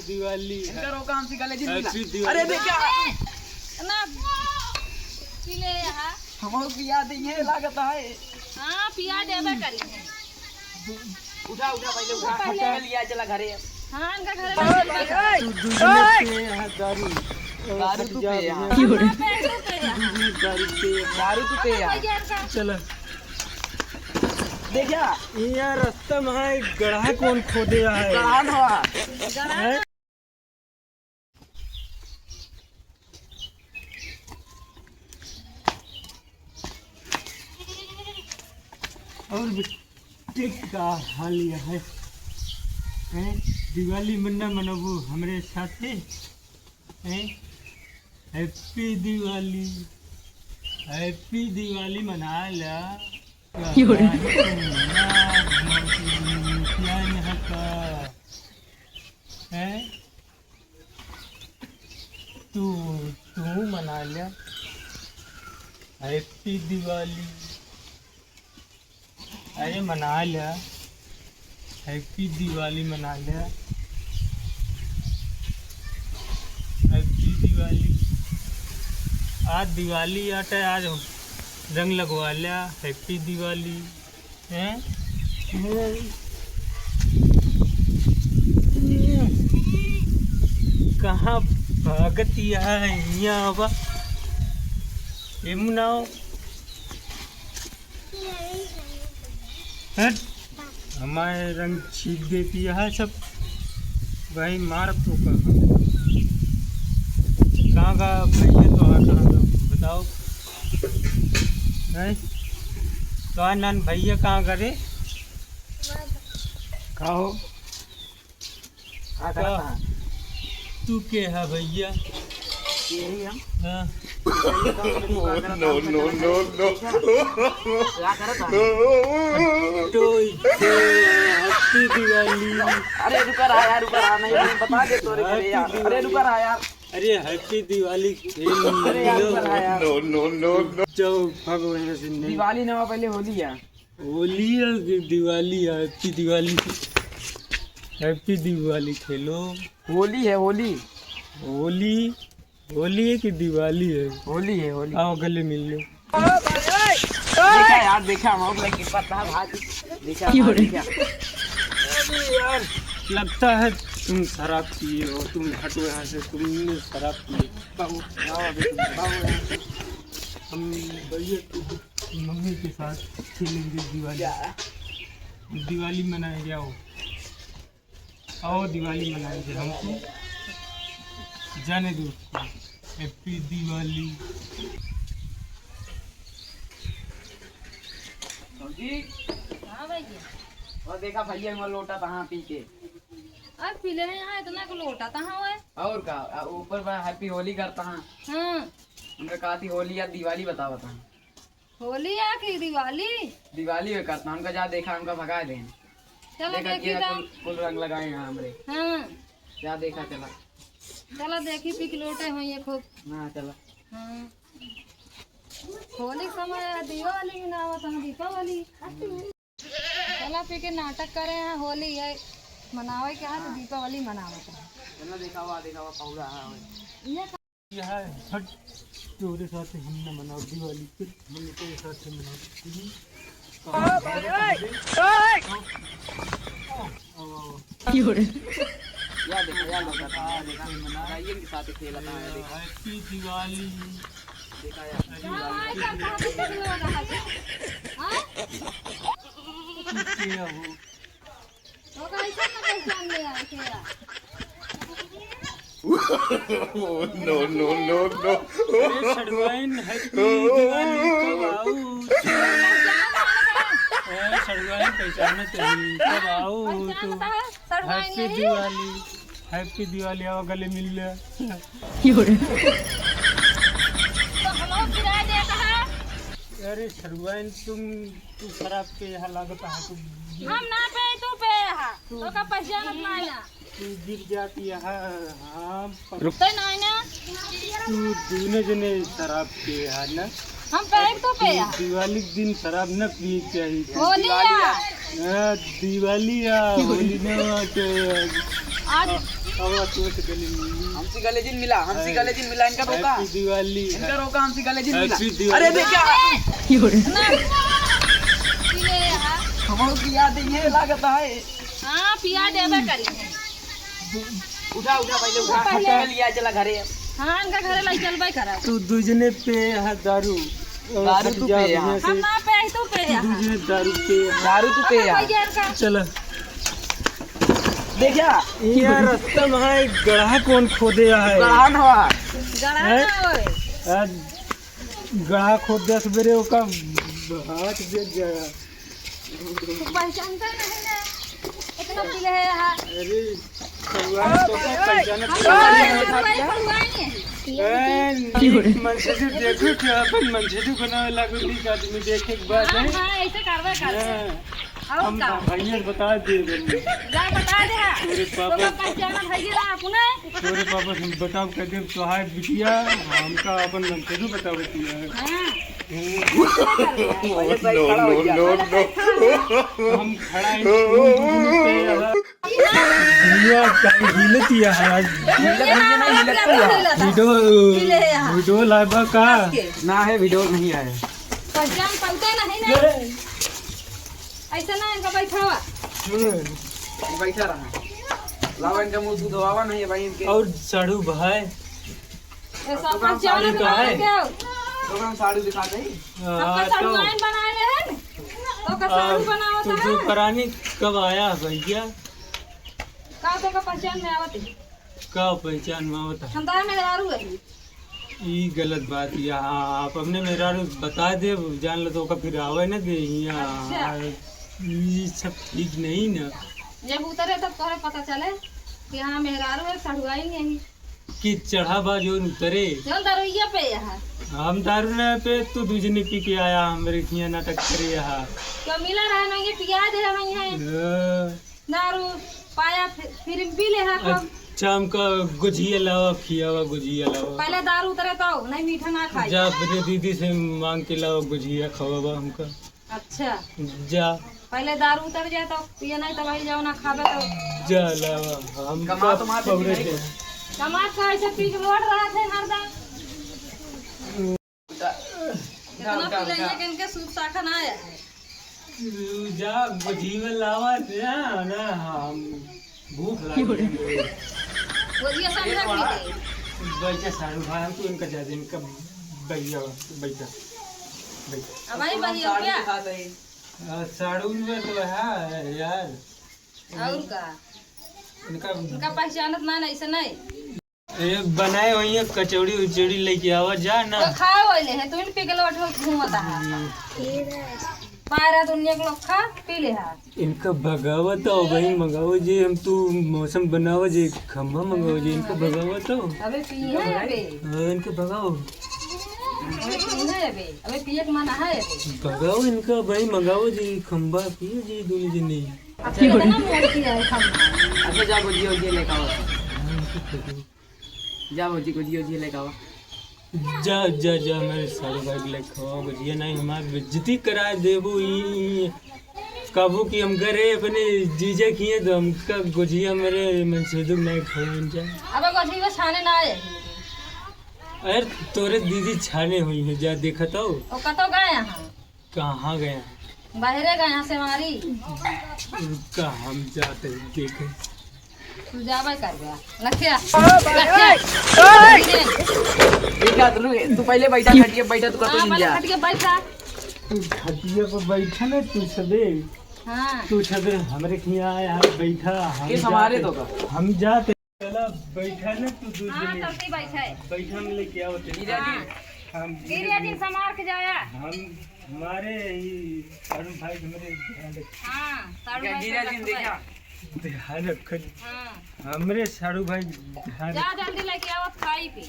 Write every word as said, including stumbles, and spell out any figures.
दिवाली। इनका रोका हमसे गले जिन मिला। Happy दिवाली। अरे देखा। ना। पी ले यहाँ। हमको पिया देंगे लागत है। हाँ, पिया देबे करी। उठा, उठा, पहले उठा। पहले। चल, लिया, चला घरे। हाँ, इनका घरे तू दुनिया पे यहाँ दारू। दारू तू पे यहाँ। हाँ, पे तू पे यहाँ। दारू पे यहाँ। दारू तू पे यहाँ। भैया इनका। चला। देखा? यहाँ रास्ता में है, गढ़ा कौन खोदे आए? गढ़ा ना। गढ़ा। हैं? और बेटे का हाल यह है, हैं? दिवाली मन्ना मनबू हमरे साथे, हैं? Happy दिवाली, Happy दिवाली मना ला। योरे। क्या यहाँ का? हैं? तू, तू मना ल्या। Happy दिवाली। अरे मना ल्या। Happy दिवाली मना ल्या। Happy दिवाली। आज दिवाली आटे, आज रंग लगवा ल्या। Happy दिवाली। हैं? कहाँ भागत यहाँ, यहाँ आवा। ए मुनाओ। हट। हमारे रंग छीट देती है सब। भाई मार तो कहाँ? कहाँ का भैया तो हाँ कहाँ का? बताओ। हैं? तो नान भैया कहाँ करे? का हो? का करत का? हा? तू के हा भैया? यही हम। हाँ। No, no, no, no। का करत हा? तो इसे Happy दिवाली। अरे रुका रहा यार, रुका रहा, नहीं, नहीं, बता दे तोरे घरे यार। Happy अरे रुका रहा यार। अरे Happy दिवाली। अरे यार, रुका रहा यार। No, no, no, no। जाओ, भागो यहाँ से, नहीं। दिवाली ना, पहले होली है। होली है कि दिवाली है? Happy दिवाली, Happy दिवाली खेलो। होली है, होली। होली, होली है कि दिवाली है? होली है, होली। आओ गले मिल लो। देखा यार, देखा, हम लोग लगे पता भाग। देखा, क्यों रे? देखा। अरे यार, लगता है तुम शराब पिए हो, तुम हटो यहाँ से, तुमने शराब पिए। बाबू, आओ अभी तुम, बाबू यहाँ से। हम भैया की मम्मी के साथ खेलेंगे दिवाली। क्या? दिवाली मनाएंगे, आओ। आओ दिवाली मनाएंगे, हमको जाने दो। Happy दिवाली। भौजी। हाँ भैया। और देखा भैया, मैं लोटा तहाँ पी के। अब पी ले यहाँ, इतना को लोटा तहाँ है। और का, आ, ऊपर मैं Happy होली करता हाँ। हाँ। हमने कहा थी होली या दिवाली बतावा था। होली या कि दिवाली? दिवाली में करता, हमका जा देखा, हमका भगा देन। चला देखा देखी किया तो। कुल, कुल रंग लगाए हैं हमरे। हाँ। जा देखा, चला। चला देखी, पी के लोटे होइए खूब। हाँ, चला। हाँ। होली समय है, दिवाली में ना आवत, हम दीपावली। चला पी के नाटक करे हैं, होली है, मनावे के है तो दीपावली मनावत है। चला देखावा, देखावा, पौड़ा है। ये यह हट, तोरे साथे हम न मनाओ दिवाली, फिर हम तोरे साथे मनाओ। आओ, आओ, आओ। क्यों रे? या देखा, या लोग आता है, देखा, मनाइए के साथ खेलता है, देखा। Happy दिवाली। देखा यार। हाँ? क्या हो? तो कैसे न पहचान ले आए थे यार? No, no, no, no। अरे सड़वाइन, Happy दिवाली कब आऊ? ए, सड़वाइन पहचानत नहीं, कब आऊ तू? पहचानता है, सड़वाइन Happy नहीं। दिवाली, Happy दिवाली, आओ गले मिल ले। तो हम लोग गिरा देता है। अरे सड़वाइन, तुम, तू शराब के यहाँ लागत है, तुम हम ना पे, तू पे यहाँ। तू तो का पहचानत नहीं ना। तू गिर जाती है, हाँ, पर रुक। तो नहीं ना। तू दोनों जने शराब के है ना? हम पे एक तो पे तू है। दिवाली के दिन शराब न पिए चाहिए। होली है। हाँ, दिवाली है, होली न बाटे। आज अब तू से गले मिली। हमसे गले जिन मिला, हमसे अरे, गले जिन मिला, इनका रोका। Happy दिवाली। इनका रोका, हमसे गले जिन मिला। Happy दिवाली। अरे देखा। हमरो पिया दे, ये लागत है। हाँ, पिया देबे करी। उठा, उठा, पहले उठा। पहले। चल, लिया, चला घरे। हाँ, इनका घरे लाई चलबे करा। तू दूजने पे है दारू। दारू तू पे है। हम ना पे, तू पे है। दूजने दारू पे है। दारू तू पे है। भैया इनका। चला। देखा? ये रस्ता में है, गड़हा कौन खोदे है? गड़हा ना हुआ। गड़हा हैं? ना होए। आज गड़हा खोद दे सवेरे, ओका हाथ बेच जाएगा। तू पहचानता नहीं ना, इतना पीले है यहाँ। अरे, भगवान तो का पहचानत हम नहीं है। हमारे भाई भगवान है। ए, नीक मन से जो देखो, क्या अपन मन से जो बनावे लागो, नीक आदमी देखे के बाद हाँ, है। हाँ, ऐसे करबे करबे। हाँ। और हम का? भैया से बता दे देंगे। जा बता दे, हाँ। तोरे पापा तोका पहचान भैया ना अपने। तोरे पापा से बताओ, कह दे, तोहार बिटिया, हमका अपन मन से जो बताओ, बिटिया। हाँ। No, no, no, no। हम खड़ा हैं, भैया, कहीं हिलत ही है आज। हिलत नहीं है, हिलत नहीं है। वीडियो, वीडियो live बा का? ना है, वीडियो नहीं आया। पहचान पलटे नहीं ना। ऐसा ना इनका बैठावा। बैठा रहा। लावा इनका मुंह धोवावा नहीं है भाई इनके। और साढ़ू भाई। ऐसा तो पहचान साड़ी का है। क्या? तो हम साड़ी दिखा दे। हाँ, सबका तो साड़ू आइन बनाए रहे हैं। तो का साड़ू अब बनावत तू है। जो करानी कब आया भैया? का तो का पहचान में आवत है? का पहचान में आवत है? हम तो मेहरारू है। ई गलत बात है। हाँ, आप अपने मेहरारू बता दे, जान लो तो ओका फिर आवे न दे हियाँ। अच्छा। ई सब ठीक नहीं ना। जब उतरे तब तोहरे पता चले कि हाँ मेहरारू है, सढ़ुआई नहीं। कि चढ़ा बा जौन उतरे। जौन दारुइया पे यहाँ। हम दारू ना पे, तू दूजनी पी के आया, हमरे हियाँ नाटक करे यहाँ। तो मिला रहे ना, ये पिया दे रहे हैं। हाँ। दारू पाया, फिर, फिर पी ले हा खूब। अच्छा, हमका गुझिया लावा, खियावा, गुझिया लावा। पहले दारू उतरे तो, नहीं मीठा ना खाई। जा अपने दीदी से मांग के लावा, गुझिया खवावा हमका। अच्छा। जा। पहले दारू उतर जाए तो पिए, नहीं तो भाई जाओ ना खाबे तो। जा लावा, हम कमा तो मार पकड़े देती थे। कमा तो ऐसे पी के लोट रहा थे हरदम। इतना पिलैया के इनके सूप साखा ना आया है। जा, गोझिया लावा ना, ना, हम भूख लागी है। गोझिया समझा पी ले। बैठा साढ़ू भाई, हम तो इनका जा दे, इनका भैया, बैठा, बैठा। अब आई भैया क्या? आ, साढ़ू में तो है यार। और का? इनका इनका पहचानत ना, ऐसे नहीं। ए, बनाए हुई है कचौड़ी उचौड़ी लेके आवा जा ना। तो खाए वाले है, तू इन पी के लोट हो घूमता है। हम्म। पारा दुनिया के लोग खा पी ले हा। इनका भगावा तो भाई मंगाओ जी, हम तू मौसम बनावा जी, खंभा मंगाओ जी, इनका भगावा तो। अबे पी है अबे। हाँ, इनका भगाओ। अबे पी है अबे, अबे पिए के मन है अबे। भगाओ इनका भाई, मंगाओ जी, खंभा पिए जी, दोनों जने। अच्छा, कितना मोड़ किया है खंभा। अच्छा, जा गोझिया उझिया लेके आवा। हाँ, इनका भगाओ। जा भौजी, गोझिया उझिया लेके आवा। जा, जा, जा, मेरे साढ़ू भाई के लेके आवा गोझिया, नहीं हमार बेइज्जती करा देबू। ई, ई, कबू कि हम करे अपने जीजा किए तो हमका गोझिया मेरे मंसूदुक नहीं खाए जा। अब गोझिया छाने ना आए। अरे तोरे दीदी छाने हुई है, जा देखा तो। ओ कतो गए हैं? कहाँ गया? बाहरे गया से हमारी। रुका, हम जाते हैं देखे। तू जाबे कर गया। लखिया। लखिया। ठीक है, तू, तू पहले बैठा, खटिया बैठा, तू कतो हाँ, नहीं पहले जा। खटिया बैठा। तू खटिया पर बैठा ना, तू सबे। हाँ। तू सबे हमरे खिया आया, बैठा, हम किस हमारे जाते, तो का? हम जाते। चला, बैठा ना तू दू हाँ, जने। तब की बैठा है। बैठा, हम लेके आओ तेरे। हाँ। हम गिरिया जी समार के जाया। हम, हमारे ही साढ़ू भाई के मेरे ध्यान रख। हाँ, साढ़ू क्या भाई गिरिया जी देखा? ध्यान रख। हाँ। हमरे साढ़ू भाई ध्यान जा, रख। जल्दी लेके आओ, खाई पी।